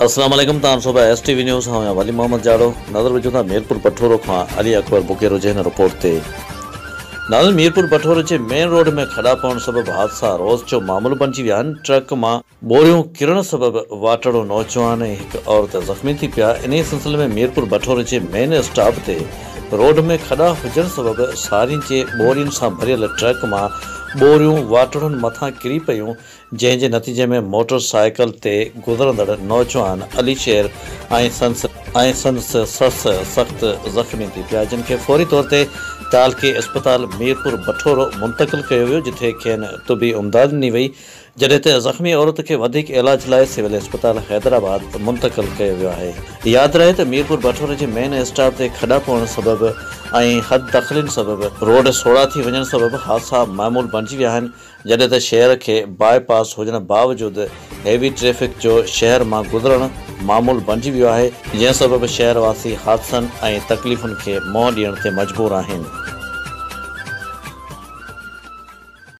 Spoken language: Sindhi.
السلام عليڪم توهان ڏسو پيا ايس ٽي وي نيوز آئون آهيان ولي محمد جاڙو نظر وجهون ٿا ميرپور بٺورو کان علي اڪبر بگيرو جي هن رپورٽ تي ناظرين ميرپور بٺورو جي مين روڊ ۾ کڏا پوڻ سبب حادثا روز جو معمول بڻجي ويا آهن ٽرڪ مان ٻوريون ڪرڻ سبب واٽهڙو نوجوان ۽ هڪ عورت زخمي ٿي پيا انهي سلسلي ۾ ميرپور بٺورو جي مين اسٽاپ تي روڊ ۾ کڏا هجڻ سبب سارين جي ٻورين سان ڀريل ٽرڪ مان ٻوريون واٽهڙن مٿان ڪري پيون جنهن جي نتيجي ۾ موٽر سائيڪل تي گذرندڙ نوجوان علي شير ۽ سندس سس سخت زخمي ٿي پيا، جن کي فوري طور تي تعلقي اسپتال ميرپور بٺورو منتقل ڪيو ويو، جتي کين طبي امداد ڏني وئي، جڏهن ته زخمي عورت کي وڌيڪ علاج لاء سول اسپتال حيدرآباد منتقل ڪيو ويو آهي. ياد رهي ته ميرپور بٺورو جي مين اسٽاپ تي کڏا پوڻ سبب ۽ حد دخلين سبب روڊ سوڙها ٿي وڃڻ سبب حادثا معمول بڻجي ويا آهن، جڏهن ته شهر کي باء پاس هجڻ باوجود هيوي ٽريفڪ جو شهر مان گذرڻ معمول بڻجي ويو آهي، جنهن سبب شهر واسي حادثن ۽ تڪليفن کي منهن ڏيڻ تي مجبور آهن.